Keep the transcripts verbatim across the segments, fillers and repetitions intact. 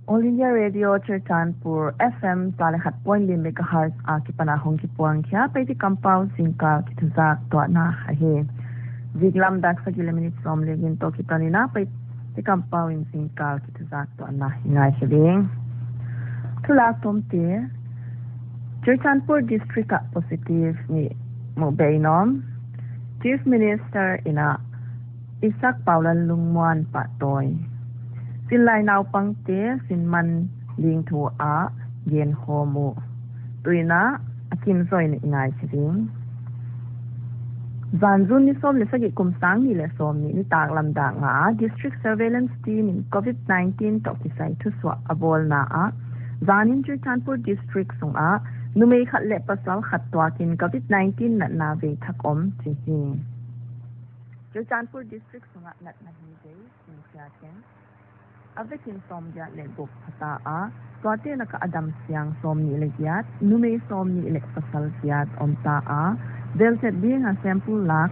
All India Radio Churachandpur F M za leh khat point li megahertz a kipan a hong kipuang khia Paite kampau zingkal kithuzak tuahna ahi. Zinglam dak sagih leh minute sawm leh giat toh kiton in a Paite kampau in zingkal kithuzak tuahna i ngaikhe ding. Thulak tomte, Churachandpur District ah positive nih mu behin om. Chief Minister in a Isak Paulal Lungmuan pahtawi. Sinlai naupangte sinman ding thu a gen khawm uh. Tuin a kim zaw in i ngaikhe ding. Zan June ni sawm leh sagih kum sang nih leh sawmnih nitaklam dak nga a District Surveillance Team in covid nineteen toh kisai thusuah a bawlna ah, zan in Churachandpur District sung ah numei khat leh pasal khat tuak in covid nineteen natna vei thak om chi hi. Churachandpur District sung ah natna hi vei in khiak in, a vekin sawmgiat leh guk pha ta a, tuate lak ah a damsiang sawmnih leh giat, numei sawmnih leh pasal giat om ta a, velchet ding a sample lak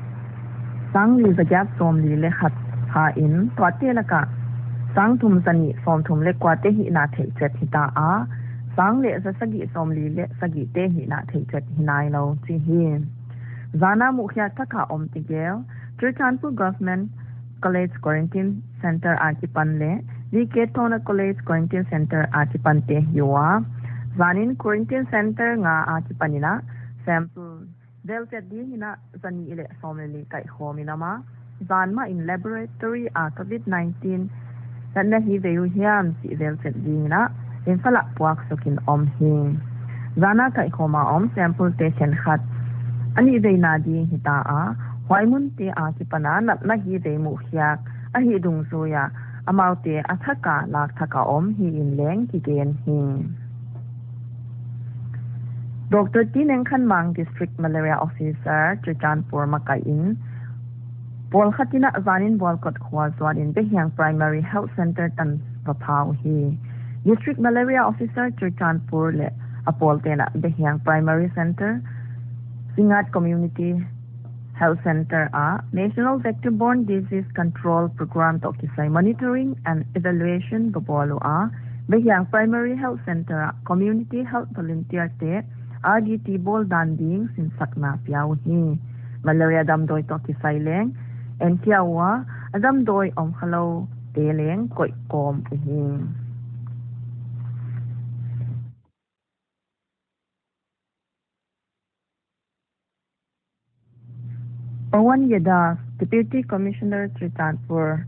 sang li za giat sawmli leh khat pha in, tuate lak ah sang thum za nih sawmthum leh kuate hihna theihchet hi ta a, sang leh za sagih sawmli leh sagihte hihna theihchet hi nailou chi hi. Zan a muhkhiak thak a om tegel Churachandpur Government College Quarantine Center a kipan leh D K Tona College Quarantine Center a kipante hi ua. Zan in Quarantine Center nga a kipan in a sample velchet ding in a za nih leh sawm leh li kaihkhawm in om a. Zan mah in laboratory a covid nineteen natna hi vei uh hiam chih velchet ding in a Imphal ah puak suk in om hi. Zan a kaihkhawm a om sample te khenkhat a nih veina ding hi ta a, huai munte a kipan a natna hi vei muhkhiak ahih dungzui a, amaute a thak a lak thak a om hi in leng kigen hi. Doctor T Nengkhanmang, District Malaria Officer, Churachandpur makaih in, pawl khat in a zan in Bualkot khua zuan in Behiang Primary Health Center tan va pha uhi. District Malaria Officer Churachandpur leh a pawlte'n a Behiang Primary Center, Singngat Community Health Center ah National Vector Borne Disease Control Program toh kisai monitoring and evaluation va bawl ua, Behiang Primary Health Center ah community health volunteer te R D T bawl dan ding sinsakna pia uhi. Malaria damdawi toh kisai leng enkhia ua, a damdawi om khalou te leng koih kawm uhi. Pawan Yadav, Deputy Commissioner Churachandpur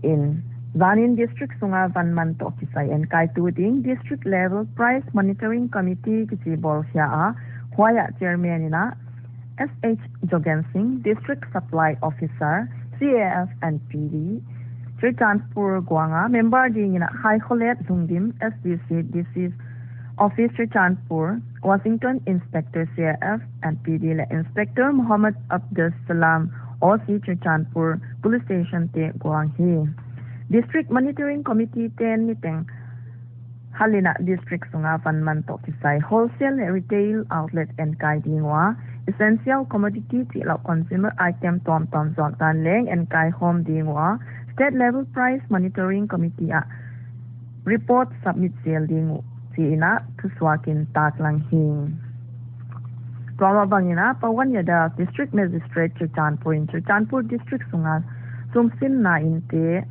in zan in district sunga van man toh kisai enkaitu ding District Level Price Monitoring Committee kichi bawl khia a, huai ah chairman in a S H Jogen Singh, District Supply Officer, C A F and P D, Churachandpur guang a, member ding in a Khaikholet Lungdim, S D C, D C Office Churachandpur, Washington Inspector C A F and P D leh Inspector Mohammad Abdus Salam, O C Churachandpur Police Station te guang hi. District Monitoring Committee te'n niteng hal in a district sunga van man toh kisai wholesale leh retail outlet enkai ding ua, essential commodity chihlouh consumer item tuamtuam zuak dan leng enkai khawm ding ua, State Level Price Monitoring Committee ah report submit zel ding uh chi in a thusuak in taklang hi. Tua mah bang in a Pawan Yadav, District Magistrate Churachandpur in Churachandpur District sunga sumsinna inn te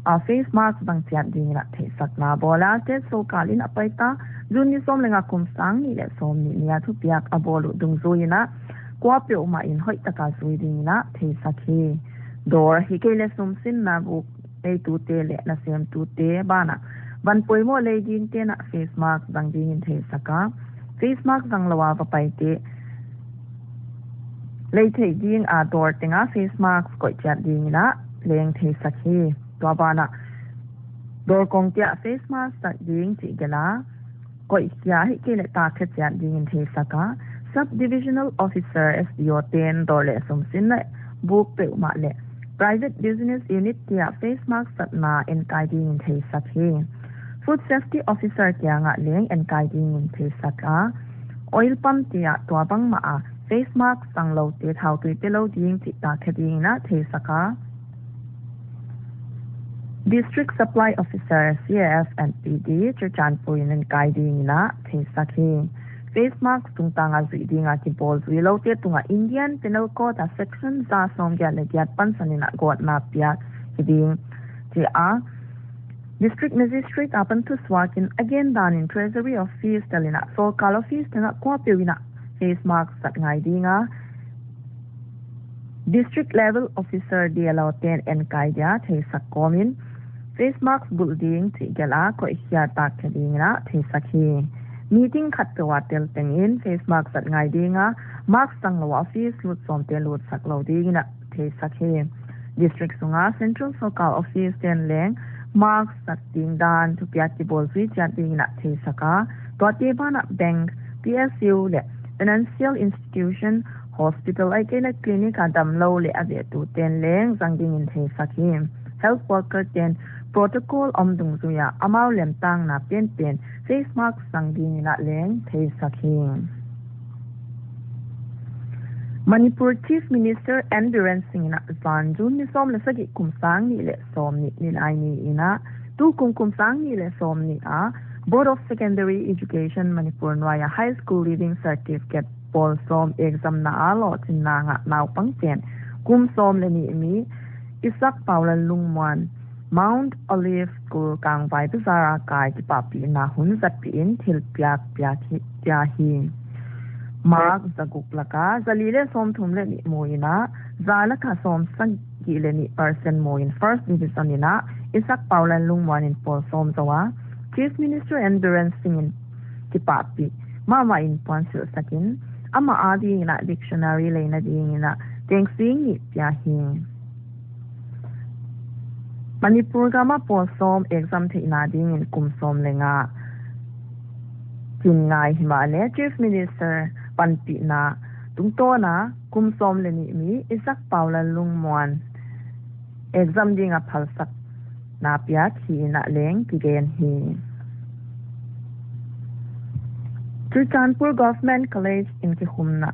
ah face mask zang chiat ding in a theihsakna bawl a, state sorkar in a paita June ni sawm leh nga kum sang nih leh sawmnih ni a thupiak a bawl uh dungzui in a kuapeuhmah in hoihtak a zui ding in a theisak hi. Dawr hikeileh sumsinna buk neitute leh nasemtute banah van poimoh lei dingte'n a face mask zang ding in theisak a, face mask zang lou a va paite lei theih ding a dawr teng a face mask koih chiat ding in a leng theisak hi. Tua banah dawr kongte ah face mask sak ding chih gelh a, koih khia hikeileh takkhia chiat ding in theisak a, Sub Divisional Officer, S D O te'n dawr leh sumsinna buk peuhmah leh private business unit te ah face mask satna enkai ding in theisak hi. Food Safety Officer kiang ah leng enkai ding in theisak a, oil pump te ah tua bangmah a face mask zang loute thautui pe lou ding chih takkhia ding in a theisak a, District Supply Officer, C A F and P D, Churachandpur in enkai ding in a theisak hi. Face mask tungtang a zuih ding a kibawl zuiloute tung a Indian Penal Code a Section za sawmgiat leh giat pansan in a gawtna piak hi ding, chi a. District Magistrate apan thusuak in a gen dan in Treasury Office tel in a sorkar office teng a kuapeuh in a face mask zat ngai ding a, District Level Officer D L O ten enkai dia theisak kawm in face mask bulh ding chih gelh a koihkhia tak khe ding in a theisak hi. Meeting khat peuh a tel teng in face mask zat ngai ding a, mask zang lou a office lut sawmte lutsak lou ding in a theisak hi. District sung a Central Sorkar Office ten leng mask zat ding dan thupiak kibawl zui chiat ding in a theisak a, tuate ban ah bank, P S U leh financial institution, hospital ahihkeileh clinic a damlou leh a vehtu ten leng zang ding in theisak hi. Health worker ten protocol om dungzui a amau lemtangna penpen face mask zang ding in a leng theisak hi. Manipur Chief Minister N Biren Singh in a zan June ni sawm leh sagih kum sang nih leh sawmnih ni lai ni in a, tukum kum sang nih leh sawmnih a Board of Secondary Education Manipur nuai a High School Leaving Certificate pawl sawm exam na a lohchinna ngah naupang pen kum sawm leh nih mi Isaac Paulalungmuan, Mount Olive School, Kangvai Bazar a kai kipahpihna hun zatpih in thilpiak piak hi, pia hi. Mark zaguk lak a zali leh sawmthum leh nih mu in a, za lak a sawmsagih leh nih percent mu in first division in a Isaac Paulalungmuan in pawl sawm zou a, Chief Minister N Biren Singh in kipahpih mahmah in puansilhsak in, amah a ding in a dictionary leina ding in a teng sing nih pia hi. Manipur gam a pawl sawm exam theihna ding in kum sawm leh nga kin ngai himahleh Chief Minister panpihna tungtawn a kum sawm leh nih mi Isaac Paulalungmuan exam ding a phalsakna piak hi in a leng kigen hi. Churachandpur Government College in kikhumna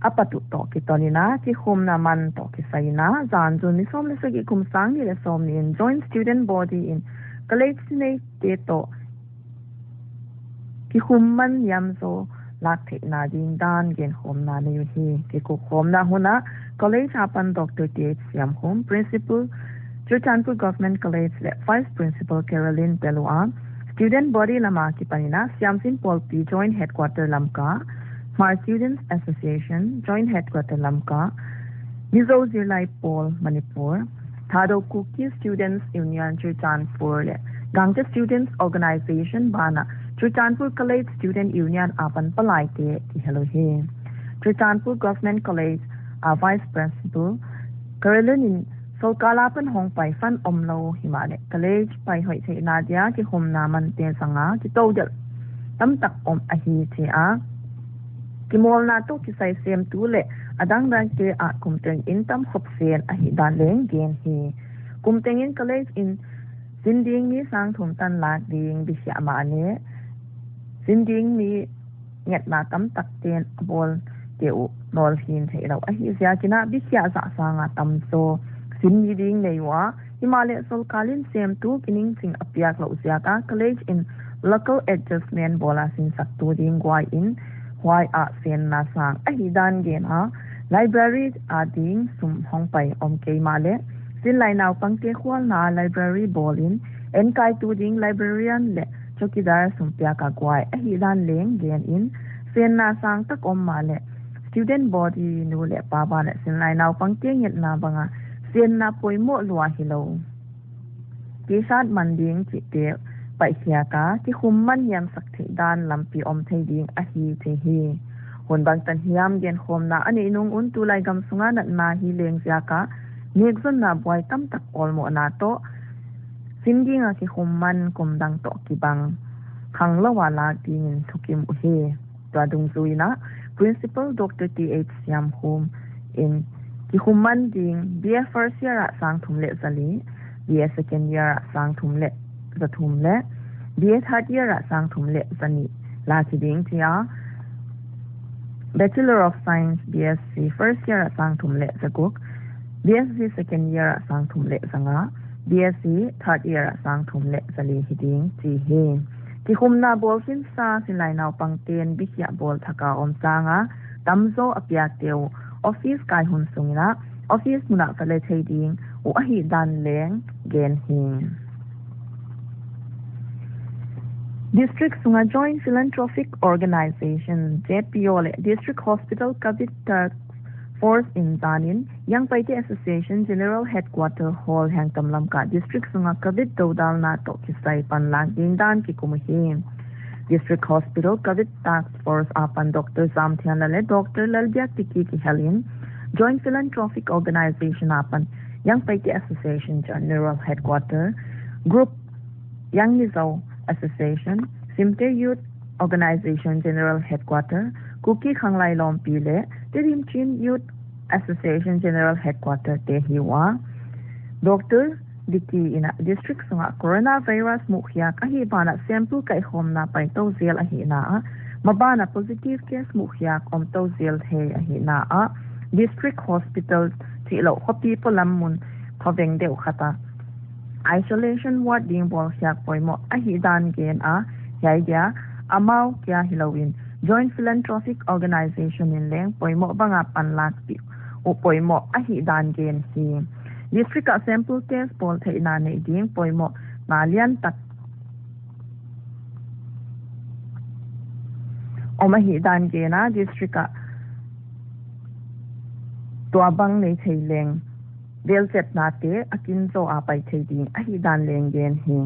a pat uh toh kiton in a, kikhumna man toh kisai in a, zan June ni sawm leh sagih kum sang nih leh sawmnih in Joint Student Body in college sineite toh kikhum man niam zaw lak theihna ding dan genkhawmna nei uhi. Kikupkhawmna hun ah college apan Doctor T H Siamkhum, Principal, Churachandpur Government College leh Vice Principal Caroline Pelua, Student Body lam a kipan in a Siamsin Pawlpi Joint Headquarter Lamka, Hmar Students Association Joint Headquarter Lamka, Mizo Zirlai Pawl Manipur, Thadou Kuki Students Union Churachandpur leh Gangte Students Organization banah Churachandpur College Student Union apan palaite kihel uhi. Churachandpur Government College a Vice Principal Caroline in sorkar apan hongpai fund omlou himahleh college pai hoih theihna dia kikhumna mante zang a kitoudelh tamtak om ahi chi a, kimawlna toh kisai semtu leh adangdangte ah kum teng in tam khop sen ahihdan leng gen hi. Kum teng in college in sin ding mi sang thum tan lak ding bikhia mahleh sin ding mi ngetna tamtak ten a bawlte uh nawlhin theilou ahihziak in a bikhia zah sang a tamzaw sin mi ding nei ua, himahleh sorkar in semtu kiningching a piak louh ziak a college in local adjustment bawl a sinsaktu ding guai in huai ah senna sang ahihdan gen a, library a ding sum hongpai om kei mahleh sinlai naupangte khualna library bawl in enkaitu ding librarian leh chowkidar sum piak a guai ahihdan leng gen in, senna sang tak om mahleh student body nu leh pa ban leh sinlai naupangte ngetna bang a senna poimoh lua hilou, kisat man ding chihte paihkhiak a kikhum man niamsak theih dan lampi om thei ding ahi chi hi. Hun bangtan hiam genkhawmna a neih nung un tulai gam sung a natna hi leng ziak a nekzonna buai tamtak awlmohna toh sin ding a kikhum man kum dang toh kibang khanglou a lak ding in thukim uhi. Tua dungzui in a Principal Doctor T H Siamkhum in kikhum man ding B A first year ah sang thum leh zali, B A second year ah sang thum leh zathum leh B A third year ah sang thum leh zanih lak hi ding chi a, Bachelor of Science B S C first year ah sang thum leh zaguk, B S C second year ah sang thum leh zanga, B S C third year ah sang thum leh zali hi ding chi hi. Kikhumna bawl khinsa sinlai naupangte'n bikhiah bawl thak a om sang a, tamzaw a piakte uh office kai hun sung in ah, office mun ah va le thei ding uh ahihdan leng gen hi. District sunga Joint Philanthropic Organization, J P O leh District Hospital COVID Task Force in zan in Young Paite Association General Headquarter Hall, Hengtam Lamka District sunga COVID dodalna toh kisai panlak ding dan kikum uhi. District Hospital COVID Task Force apan Doctor Zamthianlal leh Doctor Lalbiaktikki kihel in Joint Philanthropic Organization apan Young Paite Association General Headquarter, Group Young Mizo Association, Simte Youth Organization General Headquarter, Kuki Khanglai Lawmpi leh Tedim Chin Youth Association General Headquarter te hi ua. Doctor Dicky in ah district sunga coronavirus muhkhiak ahih banah sample kaihkhawmna paitou zel ahihna ah, maban ah positive case muhkhiak omtou zel thei ahihna ah, district hospital chihlouh khopi polam mun phaveng deuh khat ah isolation ward ding bawlkhiak poimoh ahihdan gen a, hiai dia amau kia hilou in Joint Philanthropic Organization in leng poimoh banga panlakpih uh poimoh ahihdan gen hi. District ah sample test bawl theihna neih ding poimoh nga liantak om ahihdan gen a, district ah tuabang nei thei leng velchetnate a kinzaw a pai thei ding ahihdan leng gen hi.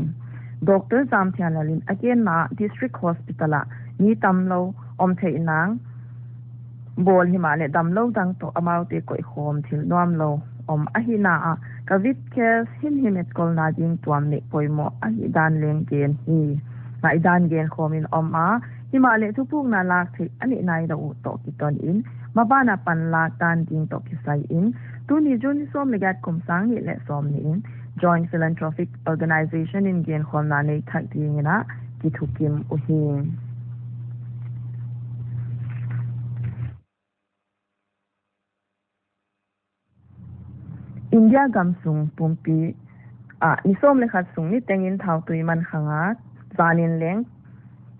Doctor Zamthianlal in a genna ah district hospital ah mi tamlou om theih nang bawl himahleh damlou dang toh amaute koihkhawm thil nuamlou om ahihna ah, COVID case himhim etkolna ding tuam neih poimoh ahihdan leng gen hi. Ngaihdan genkhawm in om a, himahleh thupukna lak theih a neih nailou uh toh kiton in maban ah panlak dan ding toh kisai in, tuni June ni sawm leh giat kum sang nih leh sawmnih in Joint Philanthropic Organization in genkhawmna nei thak ding in ah kithukim uhi. India gamsung pumpi ah ni sawm leh khat sung niteng in thautui man khang a, zan in leng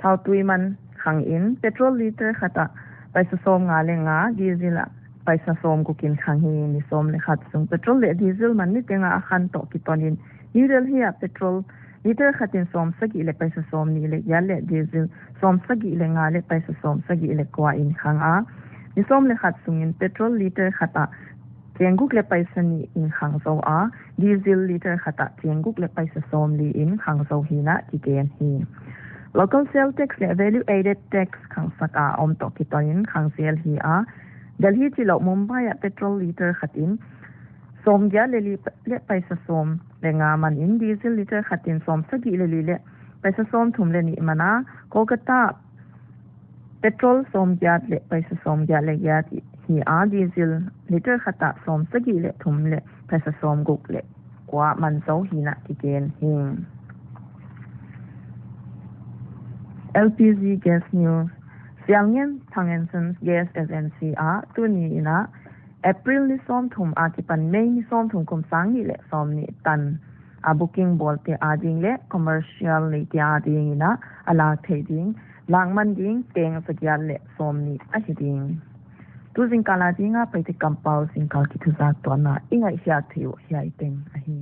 thautui man khang in petrol liter khat ah paisa sawmnga leh nga, diesel ah paisa sawmguk in khang hi. Ni sawm leh khat sung petrol leh diesel man niteng a a khan toh kiton in New Delhi ah petrol liter khat in sawmsagih leh paisa sawmnih leh giat leh diesel sawmsagih leh nga leh paisa sawmsagih leh kua in khang a. Ni sawm leh khat sung in petrol liter khat ah chiang guk leh paisa nih in khang zou a, diesel liter khat ah chiang guk leh paisa sawmli in khang zou hi'n ah kigen hi. Local sale tax leh value added tax khangsak a om toh kiton in khang zel hi a, Delhi chihlouh Mumbai ah petrol liter khat in sawmgiat leh li leh paisa sawm leh nga man in, diesel liter khat in sawmsagih leh li leh paisa sawmthum leh nih man a, Kolkata petrol sawmgiat leh paisa sawmgiat leh giat hi a, diesel liter khat ah sawmsagih leh thum leh paisa sawmguk leh kua man zou hi'n ah kigen hi. L P G gas news. Sialngen Thang and Sons Gas Agency ah tuni in ah April ni sawmthum akipan May ni sawmthum kum sang nih leh sawmnih tan a booking bawlte ading leh commercial neite ading in ah a lak theih ding lak man ding teng zagiat leh sawmnih ahi ding. Tu zingkal ading a Paite kampau zingkal kithuzak tuahna i ngaihkhiak theih uh hiai teng ahi.